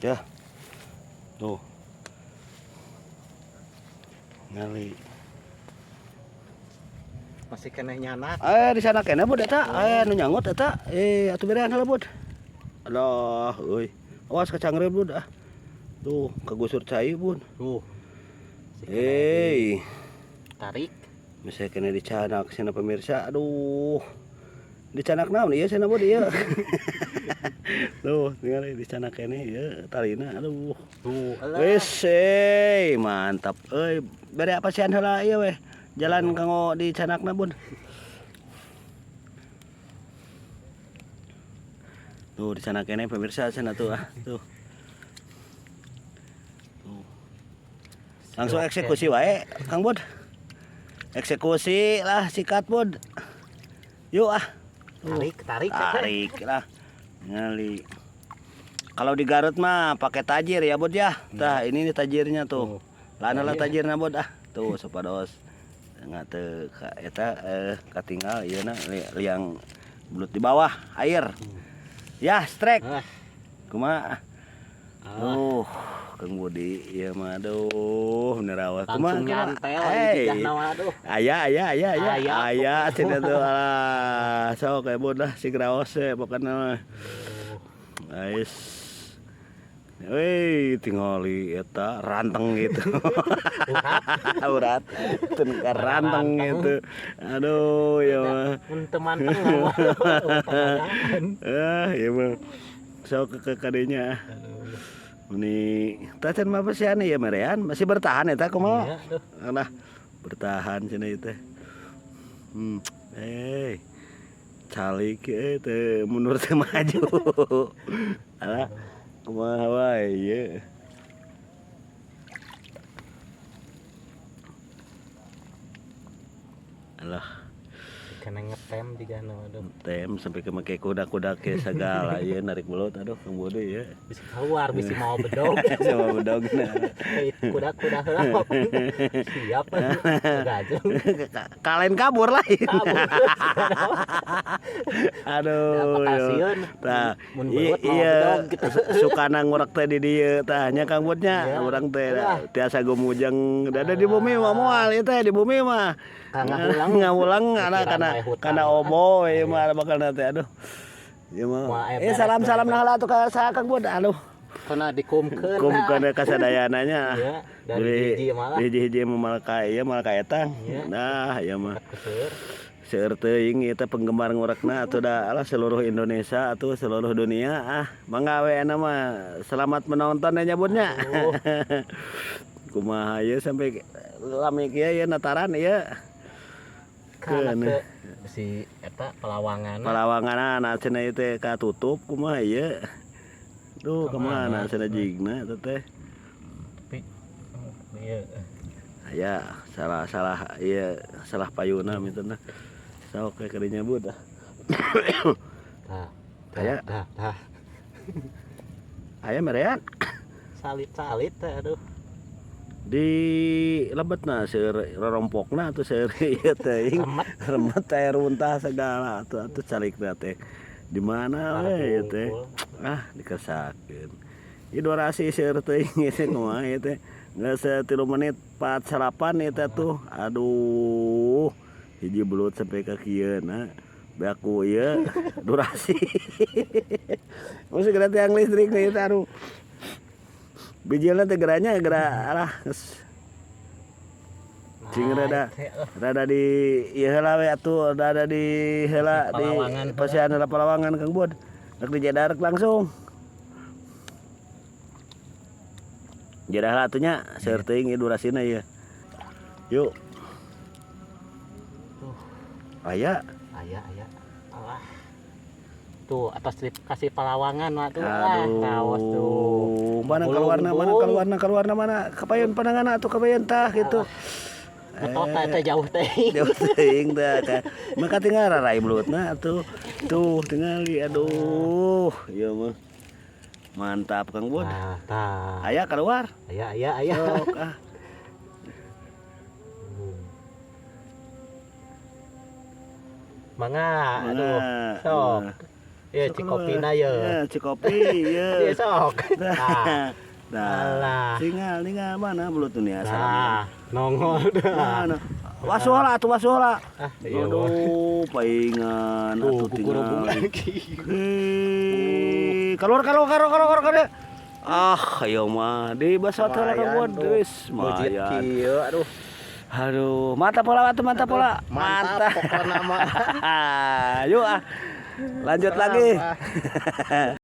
Ya. Tuh. Ngali. Masih keneh nyanak. Eh di sana keneh Bud eta, eh nu nyangut eta. Eh atuh berean heula Bud. Alah, euy. Awas kacangreut Bud ah. Tuh, kagusur cai Bud. Tuh. Hei, tarik. Masih kena dicanak sana pemirsa. Aduh. Dicanak naon ieu cenah Bud ieu. Tuh, tinggal dicanak keneh ieu talina. Aduh. Tuh, alah. Wis, euy, mantap euy. Bere apa sian heula ieu weh. Jalan kanggo dicanakna Bud. Tuh dicanak keneh pemirsa cenah tuh ah. Tuh. Tuh. Langsung eksekusi wae, Kang Bud. Eksekusi lah sikat Bud. Yuk ah. Tuh. Tarik, tarik, Tarik lah. Ngali. Kalau di Garut mah pakai tajir ya Bud ya. Tah ini nih tajirnya tuh. Lana lah tajirna Bud ah. Tuh supados. Enggak teu eta katinggal ieu na liang belut di bawah air. Ya, strike. Kumaha? Tuh, Kang Budi ieu mah aduh nerawat. Kumaha? Langsung nyantel Hey. di nama aduh. Aya aya aya aya. Aya. Aya cenah tuh alah. Sok we Bud lah sing raos we pokona mah. Ais. Wih, tingali eta ranteng gitu. Urat. Teu ranteng gitu. Aduh, ya mah. Mun teu manteng mah. Ah, ieu mah. Sok ke kadenya. Ini tacan mah apa sih aneh ya merean masih bertahan eta kumaha? Iya, aduh. Nah, bertahan cenah ieu teh. Calik teh mundur teh maju. Alah, kumaha wae ieu. Alah. Kena ngetem juga nu aduh. Ngetem sampai ke make kuda-kuda ke segala ieu narik belut aduh Kang Budi ya. Bisa keluar bisa mau bedog. Bisa mau bedog nah. Kuda-kuda heula. Siap. Gajeng. Kalian kabur lah. Kabur. Aduh. Kasihan. Tah, Mun belut mau iya bedog gitu. Sukana ngurek teh di dieu tah nya Kang Budnya. Iya. Urang teh Ulah. tiasa gumujeng da di bumi mah moal ieu teh di bumi mah. Ngahulang. Ngahulang ana Pikiran kana bae hutang. kana obo ieu mah bakal teh aduh. Ieu mah. Moal aya beres, Salam-salam beres. nah lah atuh ka saha Kang Bud aduh. Kana dikumkeun. Kumkeun ka sadayananya. Iya, dari hiji malah. Hiji-hiji mah malah ka ieu malah ka etang. Iya. Nah, ieu mah. Kuseur. Seueur teuing ieu teh penggemar ngurekna atuh da alah seluruh Indonesia atuh seluruh dunia ah. Mangga we ena mah selamat menonton nya Budnya. Aduh. Kumaha ieu sampai lami kieu ieu nataran ieu. Kana Keun. ke si eta pelawangan. Pelawangan cenah ieu teh katutup kumaha ieu. Duh, Kamana? kemana cenah jigna eta teh. Tapi ieu Aya salah salah ieu salah payuna mitenah. Sok we kadinya Bud ah. Tah. Aya. Tah, tah. Aya merean. Salit-salit teh aduh. Di lebetna seueur rorompokna atuh seueur ieu teuing. Remet. Remet teh runtah segala atuh atuh calikna teh. Di mana we ieu teh? Ah, dikesakeun. Ieu durasi seueur teuing ieu teh kumaha ieu teh. Geus 3 menit 48 ieu teh tuh. Aduh. Hiji belut sampai ka kieu na. Baku ieu durasi. Mesti geura tiang listrik nih teh aduh. Bijilna teh geranya gera alah geus. Cing rada rada di ieu heula we atuh rada di heula di pasian heula palawangan Kang Bud. Rek dijadarek langsung. Jadah lah atuh nya seueur teuing ieu durasina ieu. Yuk. Aya. Aya aya. Alah. Tuh atas kasih palawangan mah tuh. Ah, taos tuh. Mana keluarna mana keluarna keluarna mana kapayon panangan atuh kapayon tah gitu. Betot teh jauh teh. Jauh teuing teh. Maka tinggal rarai belutna atuh. Tuh tingali aduh ieu mah. Mantap Kang Bud. Nah, tah. Aya keluar. Aya aya aya. Sok ah. Mangga aduh. Sok. Ya, Sok cikopina keluar. Ya. Ya, cikopi ya. Ya sok. Nah, Nah, alah. tinggal tinggal mana belut tuh nih asal. Nah, nongol dah. Mana? Wasuh lah atuh, wasuh lah. Ah, iya. Aduh, paingan Tuh, atuh kukurubung tinggal. lagi. Hei, keluar keluar keluar keluar keluar. Ah, ayo mah di basot heula Lumayan kamu tuh. wis Mujid lumayan. kieu, aduh. Aduh, mantap pola atuh, mantap pola. Mantap pokokna mah. Yuk ah. Lanjut lagi. Ah.